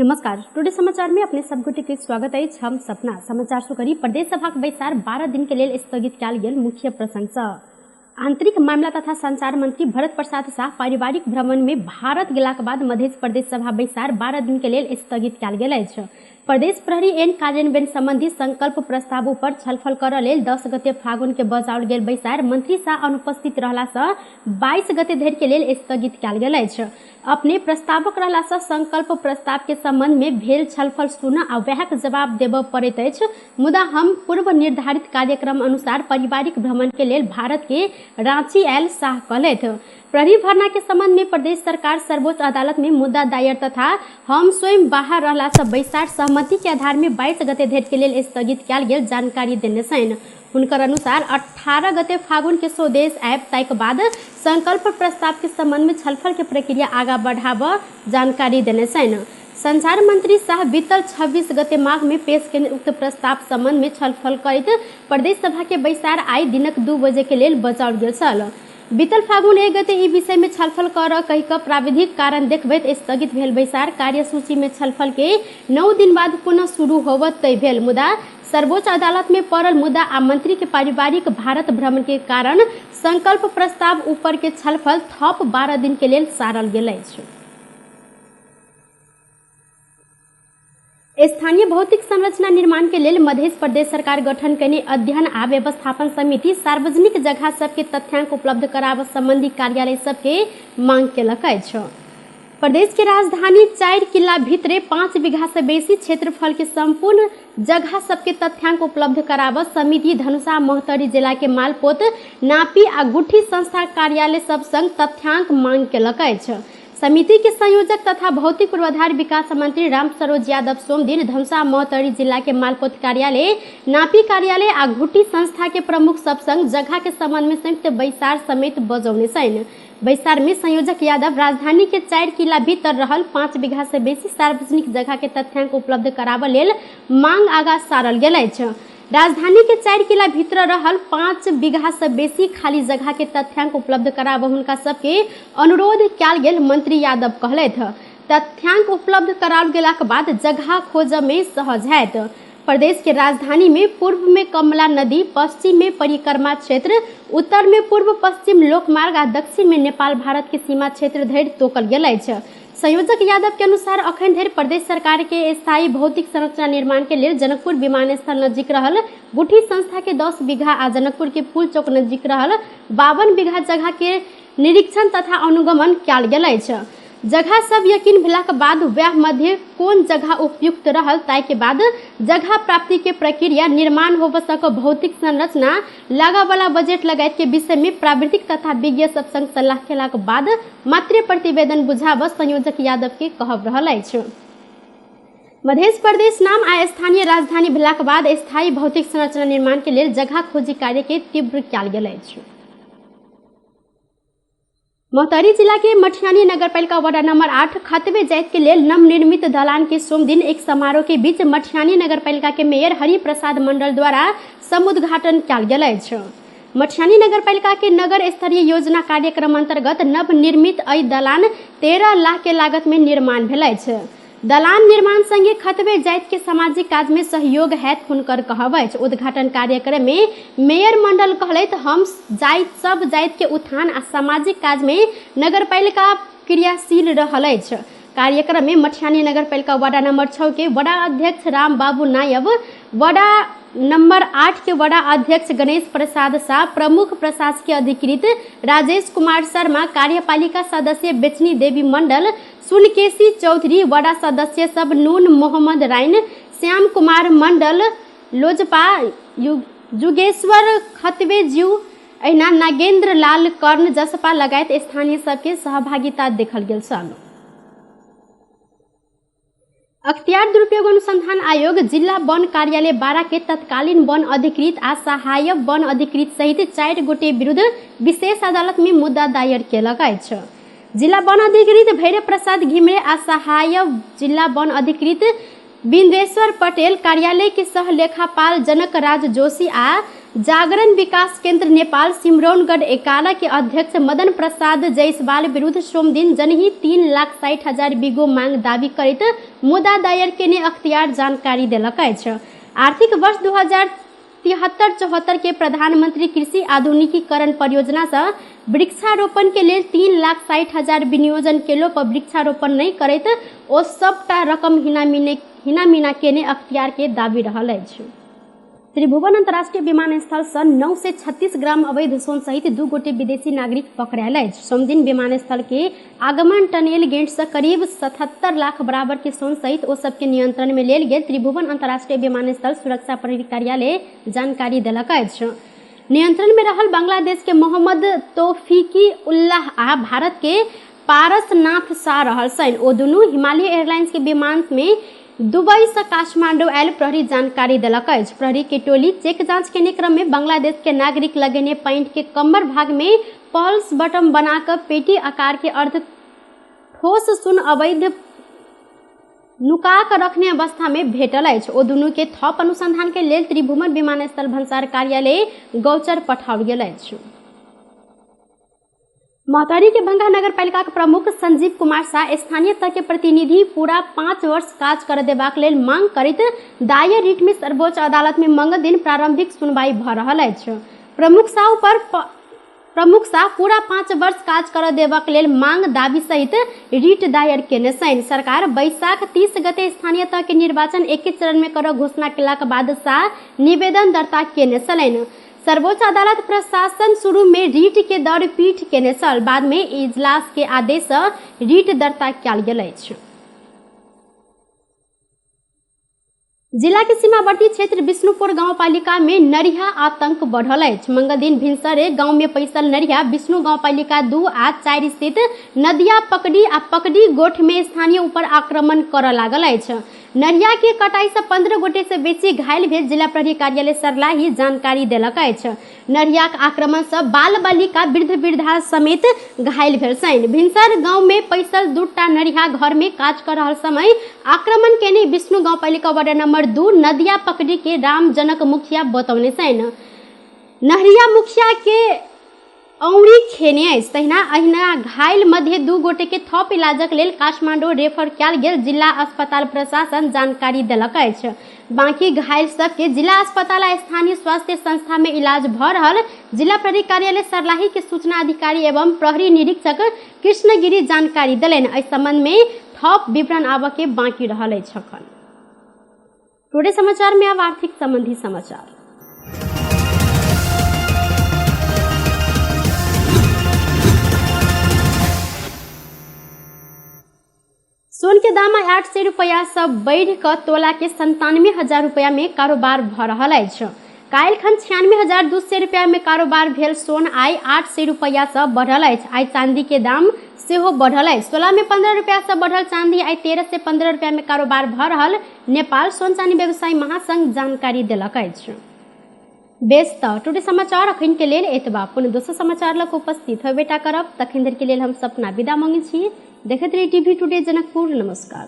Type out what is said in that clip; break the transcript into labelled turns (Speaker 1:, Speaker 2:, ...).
Speaker 1: नमस्कार, टुडे समाचार में अपने सब गोटे के स्वागत अछि। हम सपना समाचार सुकरी। प्रदेश सभा के बैसार 12 दिन के लेल स्थगित कयल गेल। मुख्य प्रसंग सँ आंतरिक मामला तथा संचार मंत्री भरत प्रसाद शाह पारिवारिक भ्रमण में भारत गेलाक बाद मध्य प्रदेश सभा बैसार 12 दिन के लेल स्थगित कयल गेल अछि। प्रदेश प्रहरी एन कार्यान्वयन संबंधी संकल्प प्रस्ताव ऊपर छलफल करऽ लेल 10 गते फागुन के बजाओल गेल बैसार मंत्री शाह अनुपस्थित रहला सँ 22 गते धरि के लेल स्थगित कयल गेल अछि। अपने प्रस्तावक रहला सँ संकल्प प्रस्ताव के संबंध में भेल छलफल सुन आ वएहक जवाब देबऽ पड़ैत अछि, मुदा हम पूर्व निर्धारित कार्यक्रम अनुसार पारिवारिक भ्रमण के लेल भारत के रांची आयल शाह कहलथि। प्रहरी भर्ना के संबंध में प्रदेश सरकार सर्वोच्च अदालत में मुद्दा दायर तथा हम स्वयं बाहर रहला सँ बैसार सहमति के आधार में 22 गते धरि के लेल स्थगित कयल गेल जानकारी देने छनि। हुनकर अनुसार 18 गते फागुन के स्वदेश आयब ताहिके बाद संकल्प प्रस्ताव के संबंध में छलफल के प्रक्रिया आगा बढ़ाबऽ जानकारी देने छनि। संचार मंत्री शाह बीतल 26 गते माघ में पेश केने उक्त प्रस्ताव संबंध में छलफल करैत प्रदेश सभा के बैसार आइ दिनक 2 बजे के लेल बजाओल गेल छल। बीतल फागुन 1 गते ई विषय में छलफल कर कहि कऽ प्राविधिक कारण देखबैत स्थगित भेल बैसार कार्यसूची में छलफल के 9 दिन बाद पुनः शुरू होबऽ तय भेल, मुदा सर्वोच्च अदालत में पड़ल मुद्दा आ मंत्री के पारिवारिक भारत भ्रमण के कारण संकल्प प्रस्ताव ऊपर के छलफल थप 12 दिन के लेल सारल गेल अछि। स्थानीय भौतिक संरचना निर्माण के लेल मध्य प्रदेश सरकार गठन कयने अध्ययन आ व्यवस्थापन समिति सार्वजनिक जगह सबके तथ्यांक उपलब्ध कराबऽ संबंधी कार्यालय सबके मांग केलक अछि। प्रदेश के राजधानी 4 किला भीतरे 5 बीघा से बेसी क्षेत्रफल के संपूर्ण जगह सबके तथ्यांक उपलब्ध कराबऽ समिति धनुषा महोत्तरी जिला के मालपोत नापी आ गुठी संस्था कार्यालय सब संग तथ्यांक मांग केलक अछि। समिति के संयोजक तथा भौतिक पूर्वाधार विकास मंत्री राम सरोज यादव सोमदिन धनुषा महोत्तरी जिला के मालपोत कार्यालय, नापी कार्यालय आ घुटी संस्था के प्रमुख सब संग जगह के संबंध में संयुक्त बैसार समेत बजौने छनि। बैसार में संयोजक यादव राजधानी के 4 किला भीतर रहल 5 बीघा से बेसी सार्वजनिक जगह के तथ्यांक उपलब्ध कराबऽ लेल मांग आगा सारल गेल अछि। राजधानी के 4 किला भीतर रहल 5 बीघा से बेसी खाली जगह के तथ्यांक उपलब्ध कराबऽ हुनका सबके अनुरोध कयल गेल मंत्री यादव कहलथि। तथ्यांक उपलब्ध कराओल गेलाक बाद जगह खोजऽ में सहज हैत। प्रदेश के राजधानी में पूर्व में कमला नदी, पश्चिम में परिक्रमा क्षेत्र, उत्तर में पूर्व पश्चिम लोकमार्ग आ दक्षिण में नेपाल भारत के सीमा क्षेत्र धरि तोकल गेल अछि। संयोजक यादव के अनुसार अखन धरि प्रदेश सरकार के स्थायी भौतिक संरचना निर्माण के लेल जनकपुर विमानस्थल नजीक रहल गुठी संस्था के 10 बीघा आ जनकपुर के पुल चौक नजीक रहल 52 बीघा जगह के निरीक्षण तथा अनुगमन कयल गेल अछि। जगह सब यकीन भेलाक बाद वएह मध्य कोन जगह उपयुक्त रहल ताहि के बाद जगह प्राप्ति के प्रक्रिया, निर्माण होबऽ सक भौतिक संरचना, लागऽ वाला बजट लगायत के विषय में प्राविधिक तथा विज्ञ सब संग सलाह केलाक बाद मात्रे प्रतिवेदन बुझाबऽ संयोजक यादव के कहब रहल अछि। मध्य प्रदेश नाम आ स्थानीय राजधानी भेलाक बाद स्थायी भौतिक संरचना निर्माण के लेल जगह खोजी कार्य के तीव्र कयल गेल अछि। महोत्तरी जिला के मठियानी नगरपालिका वार्ड नंबर 8 खतबे जाइत के लेल नवनिर्मित दलान के सोमदिन एक समारोह के बीच मठियानी नगरपालिका के मेयर हरि प्रसाद मंडल द्वारा समुद्घाटन कयल गेल अछि। मठियानी नगरपालिका के नगर स्तरीय योजना कार्यक्रम अंतर्गत नवनिर्मित एहि दलान 13 लाख के लागत में निर्माण भेल अछि। दलान निर्माण संगे खतबे जाइत के सामाजिक काज में सहयोग हैत हुनकर कहब अछि। उद्घाटन कार्यक्रम में मेयर मंडल कहलथि, हम जाइत सब जाइत के उत्थान आ सामाजिक काज में नगरपालिका क्रियाशील रहल अछि। कार्यक्रम में मठियानी नगरपालिका वार्ड नंबर 6 के वडा अध्यक्ष राम बाबू नायब, वडा नंबर 8 के वडा अध्यक्ष गणेश प्रसाद शाह, प्रमुख प्रशासकीय अधिकृत राजेश कुमार शर्मा, कार्यपालिका सदस्य बेचनी देवी मंडल, सुनकेशी चौधरी, वडा सदस्य सब नून मोहम्मद राइन, श्याम कुमार मंडल, लोजपा जुगेश्वर खतबे जीव, एहिना नागेंद्र लाल कर्ण, जसपा लगायत स्थानीय सबके सहभागिता देखल गेल छल। अख्तियार दुरुपयोग अनुसंधान आयोग जिल्ला वन कार्यालय 12 के तत्कालीन वन अधिकृत आ सहायक वन अधिकृत सहित 4 गोटे विरुद्ध विशेष अदालत में मुद्दा दायर केलक अछि। जिला वन अधिकृत भैरव प्रसाद घिमिरे आ सहायक जिला वन अधिकृत बिंदेश्वर पटेल, कार्यालय के सह लेखापाल जनक राज जोशी आ जागरण विकास केंद्र नेपाल सिमरौनगढ़ एकाला के अध्यक्ष मदन प्रसाद जायसवाल विरुद्ध सोमदिन जनही 3,60,000 बिगो मांग दावी करैत मुद्दा दायर केने अख्तियार जानकारी देलक अछि। आर्थिक वर्ष 2073-74 के प्रधानमंत्री कृषि आधुनिकीकरण परियोजना से वृक्षारोपण के लेल 3,60,000 विनियोजन केलो पर वृक्षारोपण नहीं करैत ओ सबटा रकम हिनामिना केने अख्तियार के दावी रहल अछि। त्रिभुवन अंतर्राष्ट्रीय विमानस्थल से 936 ग्राम अवैध सोन सहित 2 गोटे विदेशी नागरिक पकड़ायल अछि। सोमदिन विमानस्थल के आगमन टनेल गेट से करीब 77 लाख बराबर के सोन सहित ओ सबके नियंत्रण में लेल गेल त्रिभुवन अंतर्राष्ट्रीय विमानस्थल सुरक्षा प्रहरी कार्यालय जानकारी देलक अछि। नियंत्रण में रहल बांग्लादेश के मोहम्मद तौफीकी उल्लाह आ भारत के पारसनाथ शाह रहल छनि। ओ दुनू हिमालय एयरलाइंस के विमान में दुबई से काठमांडू आयल प्रहरी जानकारी देलक अछि। प्रहरी के टोली चेक जांच के क्रम में बांग्लादेश के नागरिक लगेने पैंट के कमर भाग में पल्स बटन बनाकर पेटी आकार के अर्ध ठोस सुन अवैध नुका कर रखने अवस्था में भेटल अछि। ओ दुनू के थप अनुसंधान के लेल त्रिभुवन विमानस्थल भन्सार कार्यालय गौचर पठाओल गेल अछि। महोत्तरी के भंगा नगरपालिका के प्रमुख संजीव कुमार शाह स्थानीय तह के प्रतिनिधि पूरा 5 वर्ष काज कर देबाक लेल मांग करैत दायर रिट में सर्वोच्च अदालत में मंगल दिन प्रारंभिक सुनवाई भ रहल अछि। प्रमुख शाह पूरा 5 वर्ष काज कर देबाक लेल मांग दावी सहित रिट दायर केने छनि। सरकार बैसाख 30 गते स्थानीय तह के निर्वाचन एके चरण में कर घोषणा केलाक बाद शाह निवेदन दर्ता केने छलनि। सर्वोच्च अदालत प्रशासन शुरू में रिट के दर पीठ केने छल, बाद में इजलास के आदेश रिट दर्ता कयल गेल अछि। जिला के सीमावर्ती क्षेत्र विष्णुपुर गांवपालिका में नरिहा आतंक बढ़ल अछि। मंगल दिन भिनसरे गांव में पैसल नरिहा विष्णु गांवपालिका 2 आ 4 स्थित नदिया पकड़ी आ पकड़ी गोठ में स्थानीय ऊपर आक्रमण करऽ लागल अछि। नरिया के कटाई से 15 गोटे से बेसी घायल भेल जिला प्रहरी कार्यालय सर्लाही जानकारी देलक अछि। नरिया के आक्रमण से बाल बालिका वृद्ध वृद्धा समेत घायल भेल छनि। भिनसर गांव में पैसल 2टा नरिहा घर में काज कर रहल समय आक्रमण केने विष्णु गांवपालिका वार्ड नंबर 2 नदिया पकड़ी के रामजनक मुखिया बतौने छनि। नहरिया मुखिया के औरी खेने अछि। तहिना अहिना घायल मध्य 2 गोटे के थप इलाजक लेल काठमांडू रेफर कयल गेल जिला अस्पताल प्रशासन जानकारी देलक अछि। बाकी घायल सबके जिला अस्पताल आ स्थानीय स्वास्थ्य संस्था में इलाज भ रहल जिला प्रहरी कार्यालय सर्लाही के सूचना अधिकारी एवं प्रहरी निरीक्षक कृष्णगिरी जानकारी देलनि। एहि संबंध में थप विवरण आबऽ के बाकी रहल अछि। अखन टुडे समाचार में अब आर्थिक संबंधी समाचार। सोन के दाम 800 रुपया से बढ़ि कऽ तोला के 97,000 रुपया में कारोबार भ रहल अछि। काल्हि खन 96,200 रुपया में कारोबार भेल सोन आइ 800 रुपया से बढ़ल अछि। आइ चांदी के दाम सेहो बढ़ल अछि। तोला में 15 रुपया से बढ़ल चांदी आइ 1315 रुपया में कारोबार भ रहल नेपाल सोन चांदी व्यवसायी महासंघ जानकारी देलक अछि। बेस त टुडे समाचार अखन के लेल एतबा। पुनः दोसर समाचार लग उपस्थित होबेटा करब, तखन धरि के लेल हम सपना विदा मांगै छी। देखैत रही टीवी टुडे जनकपुर। नमस्कार।